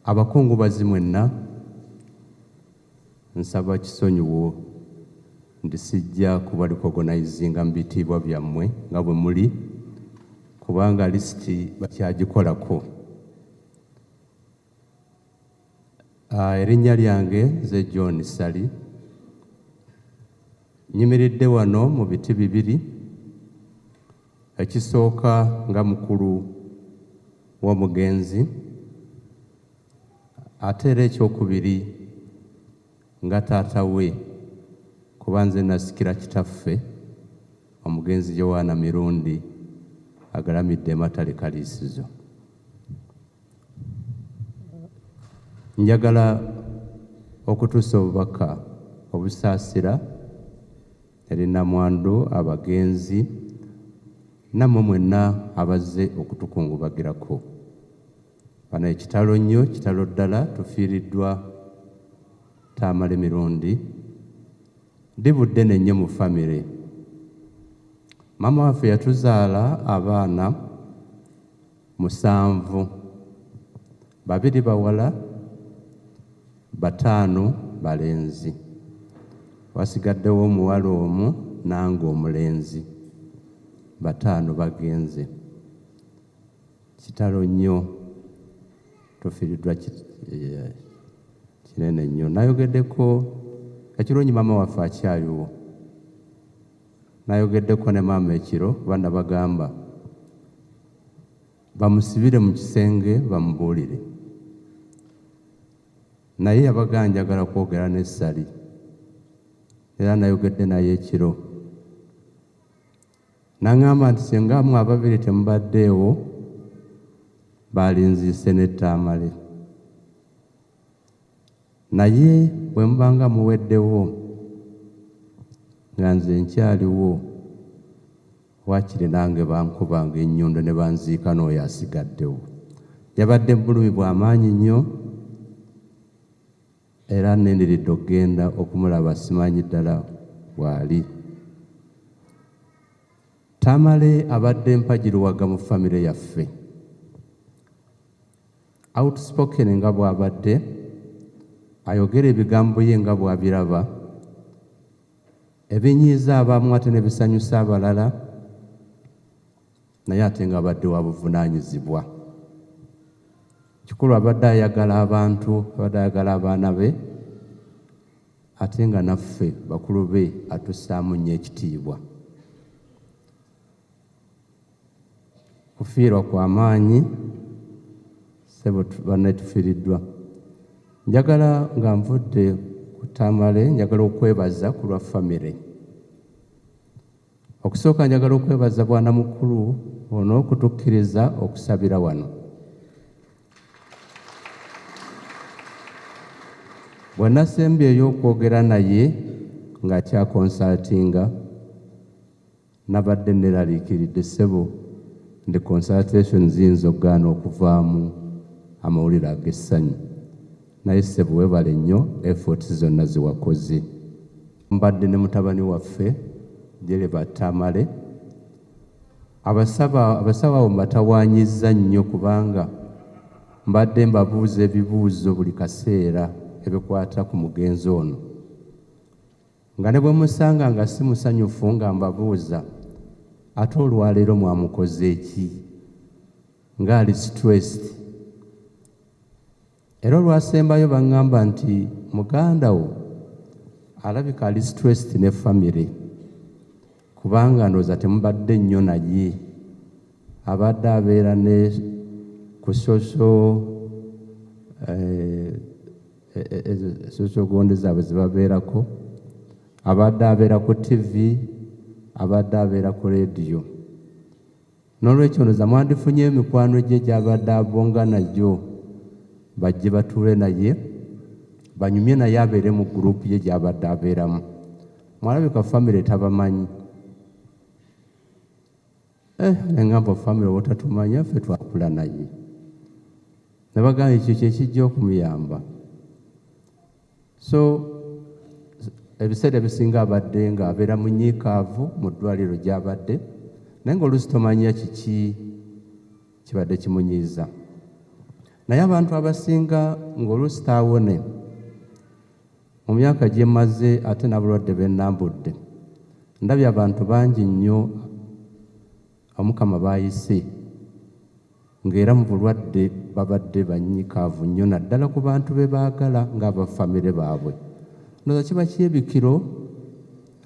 Abakungubazi mwenna, nsaba kisonyiwo nti sijja kuba recognizinga mu bitiibwa byammwe nga bwe muli, kubanga lisiti bakyagikolako. Erinnya lyange nze John Ssali. Nyimiridde wano mu biti bibiri. Ekisooka nga mukulu w'omugenzi, ate era ekyokubiri nga taata we, kuba nze nasikira kitaffe omugenzi Yowaana Mirundi agalamidde Matale Kaliisizo. Njagala okutuusa obubaka obusaasira eri namwandu, abagenzi, nammwe mwenna abazze okutukungubagirako. Bano ekitalo nnyo, kitalo ddala, tufiiriddwa Tamale Mirundi. Ddibu ddene nnyo mu famire. Maama waffe yatuzaala abaana 7, 2 bawala, 5 balenzi. Wasigaddewo omuwala omu nange omulenzi, 5 bagenze. Kitalo nnyo, tufiiriddwa kinene nnyo. Nayogeddeko ekirungi maama waffe akyaliwo. Nayogeddeko ne maama ekiro, kuba nabagamba bamusibire mu kisenge bamubuulire. Naye yabagamba njagala kwogera ne Ssali. Era nayogedde naye ekiro. N'aŋŋamba nti singa mmwe ababiri temubaddeewo, baalinziise ne Tamale. Naye bwe mubanga muweddewo nga nze nkyaliwo, waakiri nange bankubanga ennyondo ne banziika n'oyo asigaddewo. Yabadde mu bulumi bwa maanyi nnyo, era nnendiridde okugenda okumulaba, simanyi ddala bw'ali. Tamale abadde mpagiruwaga mu famire yaffe. Outspoken nga bw'abadde, ayogera ebigambo ye nga bw'abiraba, ebinyiiza abamu ate ne bisanyusa abalala, naye ate ng'abadde wa buvunaanyizibwa. Kikulu abadde ayagala abantu, abadde ayagala abaana be, ate nga naffe bakulu be atussaamu nnyo ekitiibwa. Kufiirwa kwa maanyi, ssebo banne tufiiriddwa. Njagala nga nvudde ku Tamale, njagala okwebaza ku lwa famire. Okusooka njagala okwebaza bwana mukulu ono okutukkiriza okusabira wano. Bwe nasembyeyo okwogera naye ng'akyakonsultinga, nabadde neeraliikiridde ssebo ndi consultation ziyinza okugaana okuvaamu amawulire ag'essanyu. Naye ssebo weebale nnyo efforts zonna ziwakoze. Mbadde ne mutabani waffe Jereba Tamale. Abasawo abo mbatawaanyizza nnyo kubanga mbadde mbabuuza ebibuuzo buli kaseera ebikwata ku mugenzi ono. Nga ne bwe musanga nga si musanyufu nga mbabuuza, ate olwaleero mwamukoze ki? Ng'ali stressed. Era olwasembayo baŋŋamba nti muganda wo alabika ali stressed ne famire, kubanga ndowooza temubadde nnyo naye. Abadde abeera ne ku social, social gonde zaabwe ze babeerako, abadde abeera ku TV, abadde abeera ku leediyo. N'olwekyo ndowooza mwandifunye emikwano gye gy'abadde abonga nagyo, bajje batuule naye, banyumye naye abeere mu gurupu ye gy'abadde abeeramu. Mwalabika famire tabamanyi. Ne ŋŋamba famire oba tatumanya ffe twakula naye. Ne bagamba ekyo kye kijja okumuyamba. So ebiseera ebisinga abadde ng'abeera munyiikaavu mu ddwaliro gy'abadde, naye ng'oluusi tomanya kiki kibadde kimunyiiza. Naye abantu abasinga ng'oluusi taawone mu myaka gye mmaze ate n'abalwadde be nnambudde, ndabye abantu bangi nnyo Omukama b'ayise ng'era mu bulwadde babadde banyiikaavu nnyo naddala ku bantu be baagala ng'aba famire baabwe. Ndowooza kiba kyebikiro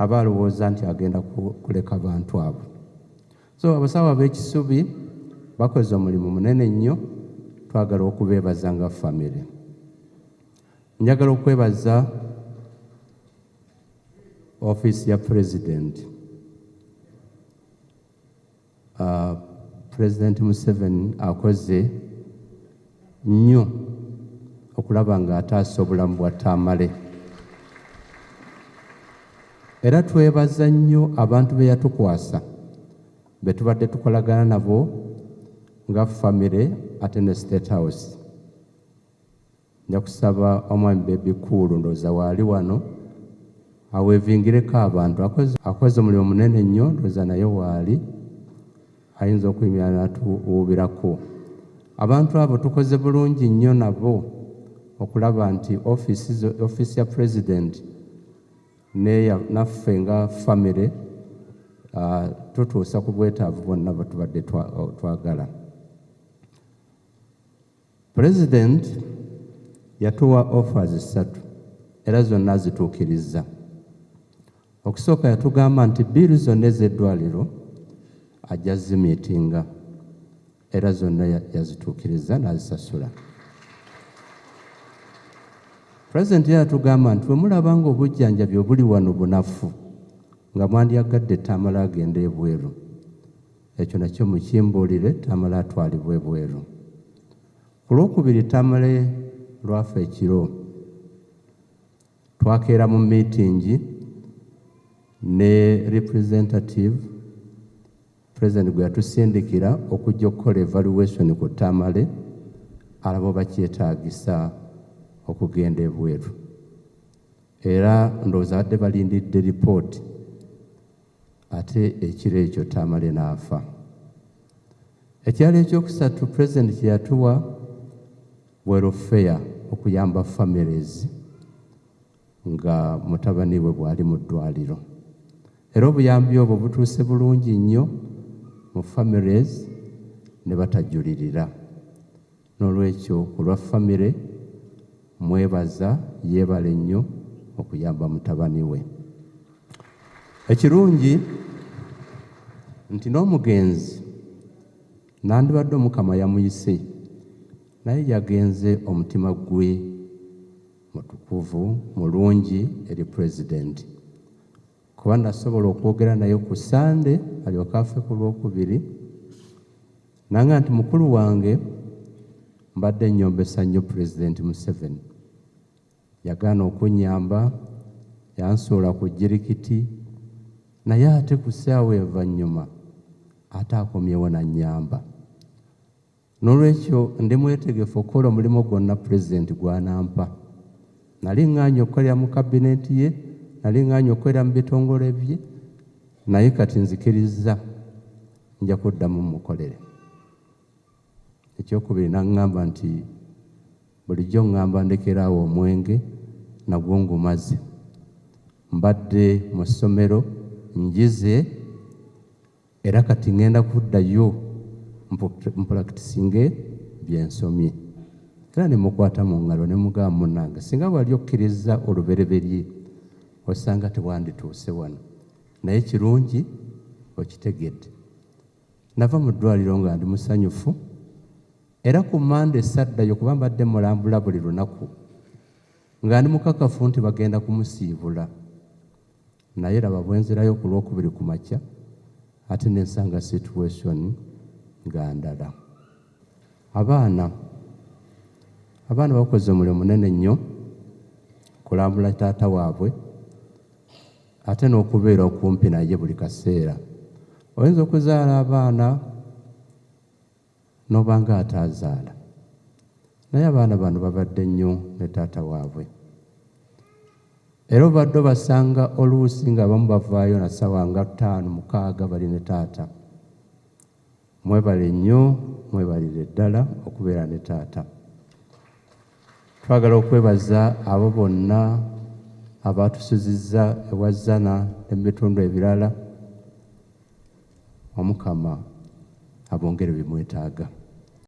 aba alowooza nti agenda kuleka bantu abo. So abasawo ab'e Kisubi bakoze omulimu munene nnyo, twagala okubeebaza nga famire. Njagala okwebaza ofiisi ya Pulezidenti. Pulezidenti Museveni akoze nnyo okulaba ng'ataasa obulamu bwa Tamale. Era twebaza nnyo abantu be yatukwasa be tubadde tukolagana nabo nga famire ate ne State House. Nja kusaba omwami Bebe Cool, ndowooza waali wano, aweevingireko abantu. Akoze omulimu munene nnyo, ndowooza naye waali ayinza okuyimirira n'atuwuubirako. Abantu abo tukoze bulungi nnyo nabo okulaba nti ofiisi ya Pulezidenti naffe nga famire tutuusa ku bwetaavu bwonna bwe tubadde twagala. Pulezidenti yatuwa offers ssatu era zonna azituukirizza. Okusooka yatugamba nti bill zonna ez'eddwaliro ajja zimeetinga, era zonna yazituukiriza n'azisasula. Pulezidenti yatugamba nti bwe mulaba ng'obujjanjabi obuli wano bunafu nga mwandyagadde Tamale agende ebweru, ekyo nakyo mukimbuulire, Tamale atwalibwe ebweru. Ku Lwokubiri Tamale lwafa ekiro, twakeera mu meeting ne representative President gwe yatusindikira okujja okukola evaluation ku Tamale, alaba oba kyetaagisa okugenda ebweru. Era ndowooza badde balindidde ripooti, ate ekiro ekyo Tamale n'afa. Ekirala ekyokusatu Pulezidenti kye yatuwa, welfare, okuyamba families nga mutabani we bw'ali mu ddwaliro. Era obuyambi obwo butuuse bulungi nnyo mu families ne batajulirira. N'olwekyo ku lwa famire mwebaza, yeebale nnyo okuyamba mutabani we. Ekirungi nti n'omugenzi nandibadde Omukama yamuyise, naye yagenze omutima gwe mutukuvu mulungi eri Pulezidenti, kuba nasobola okwogera naye ku Sande alyoke afe ku Lwokubiri, nanga nti mukulu wange mbadde nnyombesa nnyo Pulezidenti Museveni, yagaana okunnyamba, yansuula ku jirikiti, naye ate ku ssaawa envannyuma ate akomyewo n'annyamba. N'olwekyo ndi mwetegefu okukola omulimu gwonna Pulezidenti gw'anampa. Nali ŋŋaanye okukolera mu kabineeti ye, nali ŋŋaanye okukolera mu bitongole bye, naye kati nzikirizza nja kuddamu mukolere. Ekyokubiri n'aŋŋamba nti bulijjo ŋŋamba ndekeraawo omwenge, nagwo ngumaze. Mbadde mu ssomero njize, era kati ŋŋenda kuddayo mpractisinge bye nsomye. Era ne mukwata mu ngalo ne mugamba, munnange, singa wali okkiriza olubereberye osanga tewandituuse wano, naye kirungi okitegedde. Nava mu ddwaliro nga ndi musanyufu, era ku Mande saddayo kuba mbadde mulambula buli lunaku nga ndi mukakafu nti bagenda kumusiibula. Naye laba bwenzirayo ku Lwokubiri ku makya ate nensanga situation nga ndala. Abaana bakoze omulimu munene nnyo kulambula taata waabwe ate n'okubeera okumpi naye buli kaseera. Oyinza okuzaala abaana n'oba nga ataazaala, naye abaana bano babadde nnyo ne taata waabwe, era obadde obasanga oluusi ng'abamu bavaayo na ssaawa nga 5, 6 bali ne taata. Mwebale nnyo, mwebalire ddala okubeera ne taata. Twagala okwebaza abo bonna abatusuzizza ewa Zana ne mu bitundu ebirala. Omukama abongere bye mwetaaga.